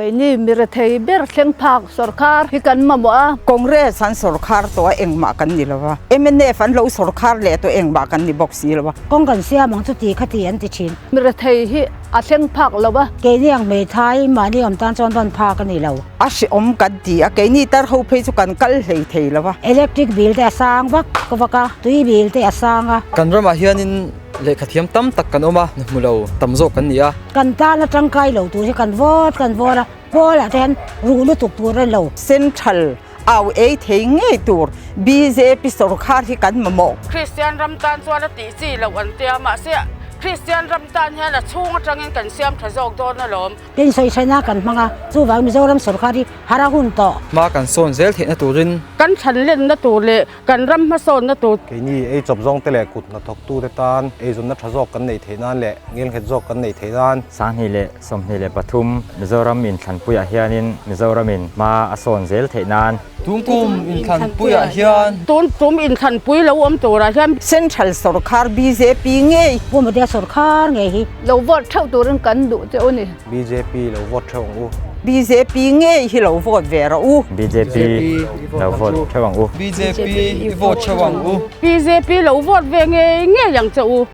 Keini mi rethei ber thleng phak sawrkhar hi kan mamawh a. Congress an sawrkhar tawh a engmah kan ni lo a, mnf an lo sawrkhar leh tawh engmah kan ni bawk si lo a. Kawng kan siam ang chu ti kha ti an ti thin. Mi rethei hi a thleng phak lo a. Keini ang hmeithai mahni awm tan chuan ban phak a ni lo. A hrehawm kan ti a, keini tar ho phei chu kan kal hlei thei lo a. Electric bill te a sang vak vak a, tui bill te a sang a. Kan ramah hianin Lehkha thiam tam tak kan awm a, na hmu lo tam zawk kan ni a. Kan tana tangkai lo tur hi kan vawt kan vawr a, Paul-ah te hian ruh lutuk tur a ni lo. Central au ei thei ngei tur bjp sawrkhar hi kan mamawh. Kristian ram tan chuan a tih chi loh an tia, mahse Kristian ram tan hian a chhung atangin kan siam tha zawk dawn alawm. Tin sawisaina kan hmang a, chuvang Mizoram sawrkhar hi har a hun tawh. Hma kan sawn zel theihna turin. Kan thanlenna tur leh Kan ram hmasawnna tur. Keini ei chawp zawngte leh kut hnathawktute tan eizawnna tha zawk kan neih theih nan leh ngelnghet zawk kan neih theih nan. 2023 Mizoram inthlanpuiah hianin Mizoramin hma a sawn zel theih nan. Tun kum inthlanpuiah hian. Tun tum inthlanpui lo awm turah hian. Central sawrkhar bjp ngei. Pu Modia sawrkhar ngei hi. Lo vote theuh turin kan duh che u ni. Bjp lo vote theuh ang u. Bjp ngei hi lo vote ve rawh u. Bjp lo vote theuh ang u. Bjp i vote theuh ang u. Bjp lo vote ve ngei ngei ang che u.